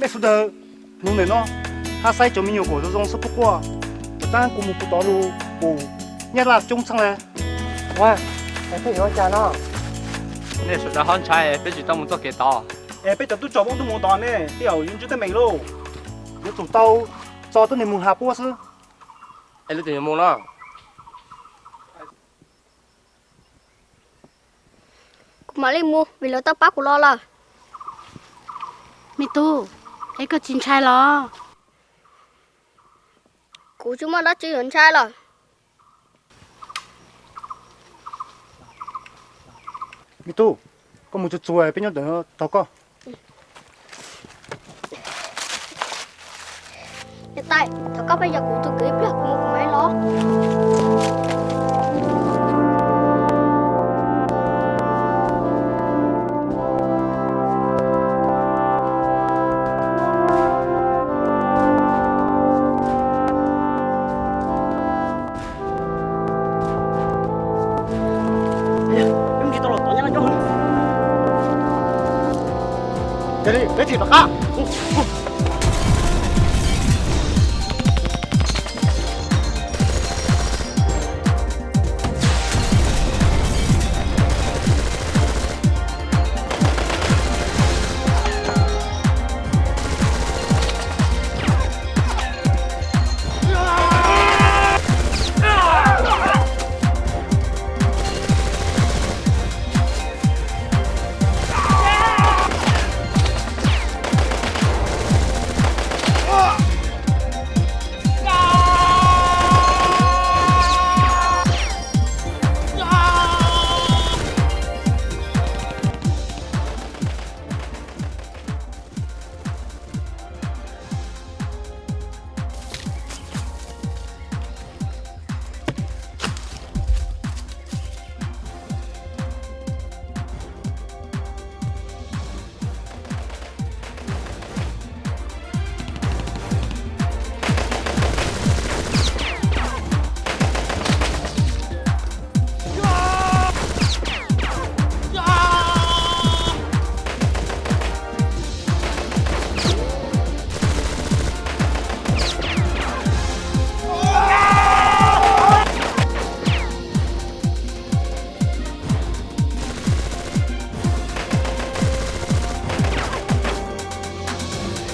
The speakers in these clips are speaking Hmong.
Sawv daws, hnub ntawm no hab saib cov me nyuam kom zoo zoo xwb puab quaj, tab kuv mus kuv tod lug pum nyab laj coob txheej le. Ua, es peb yuav ua cas no? Nej sawv daws hab ntshai, peb tsis tau mus txoj kev tod. Es peb cov tub rog puab tuaj mus tod ne, tej zaum yuav ntsib teeb meem lauj. Yuav tsum tau tso tuab neeg mus has puab xwb. Es lub twg yuav mus no? Kuv mam li mus vim lawv tau pab kuv los lawm. Me tub, es koj tsis ntshai los? Kuv tsis muaj dab tsi yuav ntshai lawm. Me tub, koj mus txuag txuag, peb nyob ntawm no tos koj. Niam tais, thov koj pab yog kuv tus kwv ib pliag, kuv mus kuv mam los. Yog li peb thim rov qab.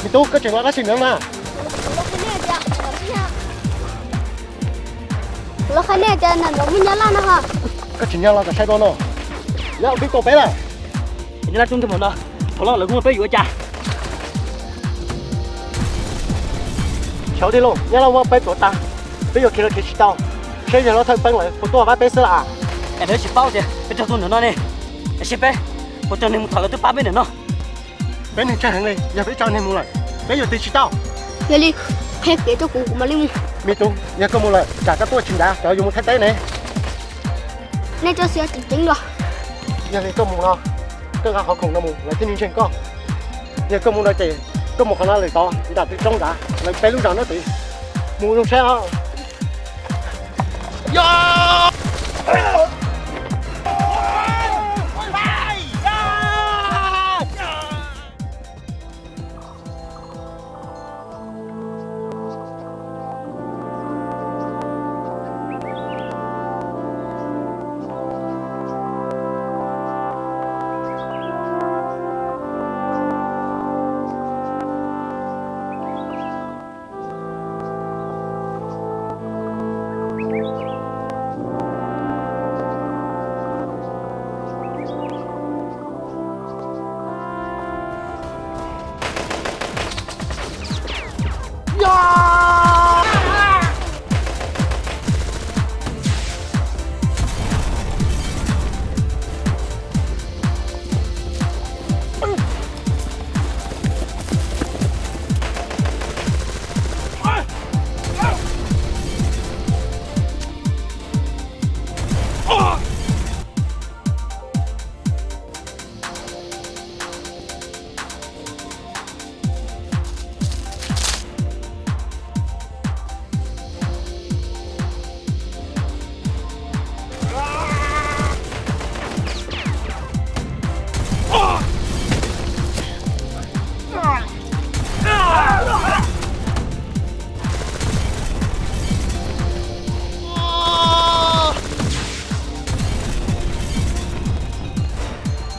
Me tub, koj tseem ua dab tsi ntawd mas? Kuv los qhia nej tias ntawm no muaj nyab laj no ha. Koj tsis nyab los kom saib dua no. Nyab laj twb tuaj peb lawm. Nyab laj tuaj nrog no, thaum lawv kuj muaj peb yuav ua cas. Xyov tij laug, nyab laj muab peb tuav tas, peb yuav khiav los khiav tsis tau, saib yog lawv thawj peeb lawm puas tuaj pab peb xwb lawm. Es lawv tsis paub tias peb raug tuaj ntawm no ne, es saib peb puas tso neeg mus tham lawv twb pab peb ntawm no. Peb neeg tsawg heev li, yog peb tso neeg mus lawm, peb yuav tig tsis tau. Yog li, qhia kev rau kuv, kuv mam li mus. Me tub, yog koj mus lawm tsam koj tuaj tsis ncav cov yuav mus Thaib teb ne. Nej tso siab tseem ceeb dua. Yog li koj mus no, koj nqa qhov khoom no mus lawv thiaj li ntseeg koj. Yog koj mus no ces koj mus qhov no lawm tod nram tus roob nrad lawv peb lub zos nruab tid. Mus zoo saib os.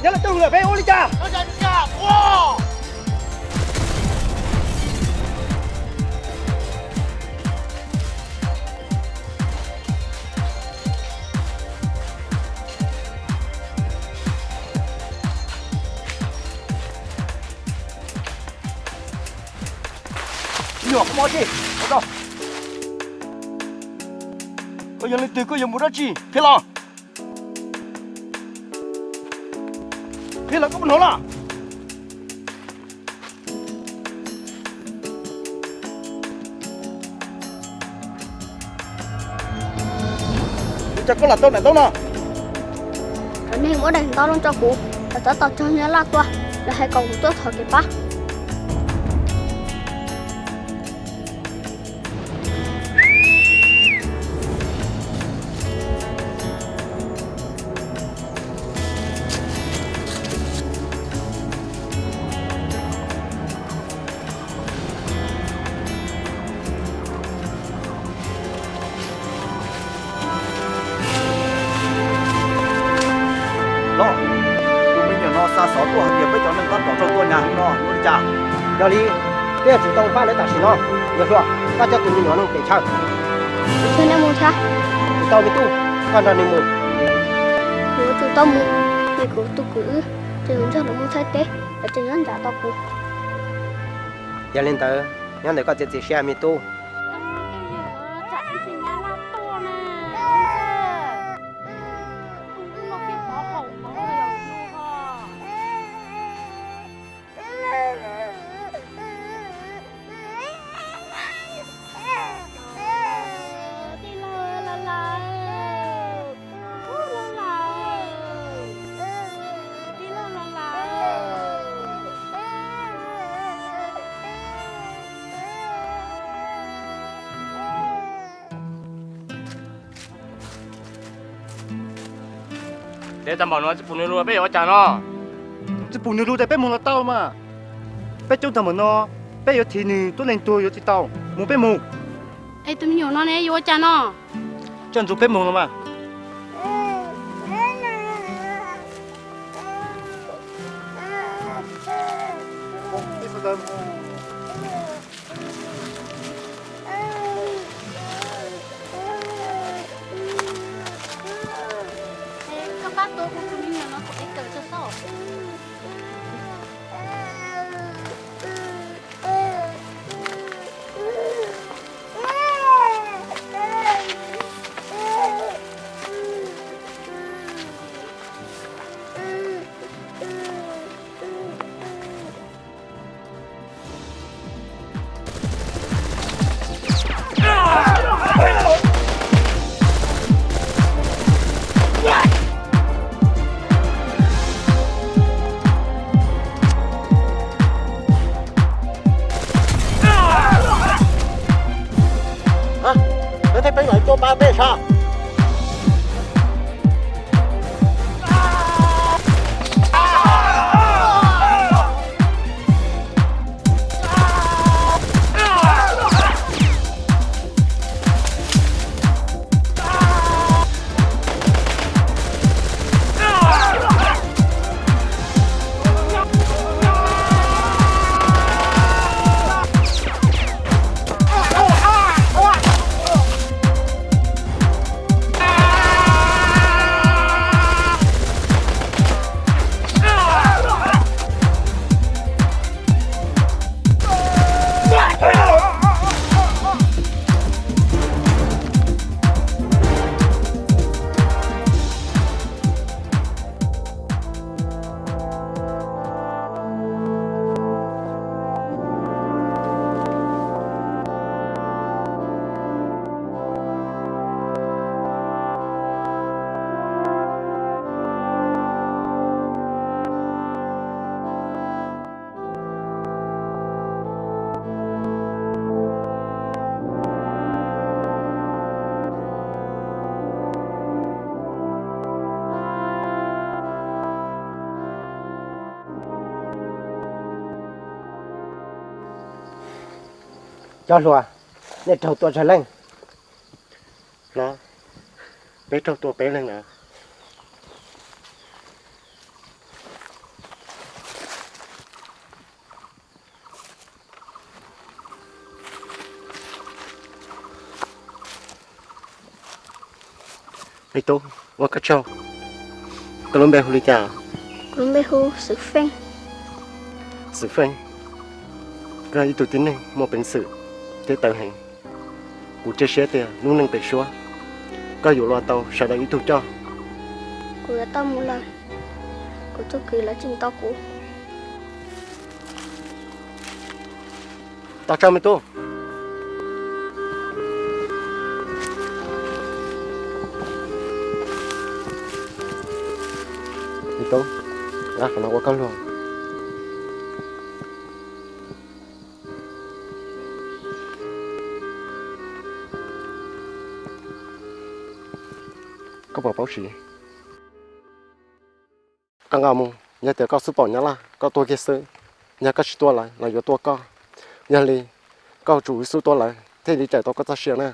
Yog leej twg lawm peb ua li cas? Nyuam qhuav mob tseg, koj yog leej twg, koj yuav mus dab tsi, qhia los. Qhia los koj puas hnov los? Ua cas koj lam tau daim ntaub no? Cov neeg muab daim ntaub no rau kuv, lawv tab tom tso nyab laj tuaj, lawv hais kom kuv tuaj thov kev pab. Los, tus me nyuam no xa xov tuaj hais tias peb cov neeg tab tom raug tua nyab no, yuav ua li cas? Yog li, peb yuav tsum tau pab lawv tam sim no. Yawg hluas, koj coj tus me nyuam no pem chaw. Kuv coj neb mus thiab. Tsum tau me tub, koj nrog nws mus. Kuv yuav tsum tau mus, vim kuv tus kwv wb tseem yuav nrog lawv mus Thaib teb, lawv tseem nyob nram tau kuv. Yog li ntawd, nyob ntawm koj txiav txim siab me tub. Ces tag npaum no tsis pum nws lus peb yuav ua cas no? Tsis pum nws lus ces peb mus los tau mas. Peb coob tag npaum no, peb yuav thim nws tuab neeg tuag yuav tsis tau. Mus peb mus. Es tus me nyuam no ne yuav ua cas no? Coj ntxuav peb mus los mas. Koj pab tua kuv tus me nyuam no kuv es kawm tso xwb. Lawv thiaj pheej los tuaj pab peb sas. Cov hluas, nej raug tua tsawg leej? No, peb raug tua peb leeg lawm. Me tub, ua koj tsaug. Koj lub npe hu li cas? Lub npe hu Xwm Feej. Xwm Feej, koj ib tug tib neeg muaj peev xwm thiab tawv heev. Kuv cia siab tias lub neej pem suab koj yuav los tau sawv daws ib tug coj. Kuv yuav tau mus lawm, kuv txuj kwv lawv tsis tau kuv. Tau tsaug me tub. Me tub, qhov no ua koj luag. Koj puas paub siv? Koj nqa mus, yog tias koj xub pom nyab laj koj tua kiag xwb, yog koj tsis tua lawv los yuav tua koj. Yog li koj tsum xub tua lawv thiaj li cawm tau koj txoj sia na.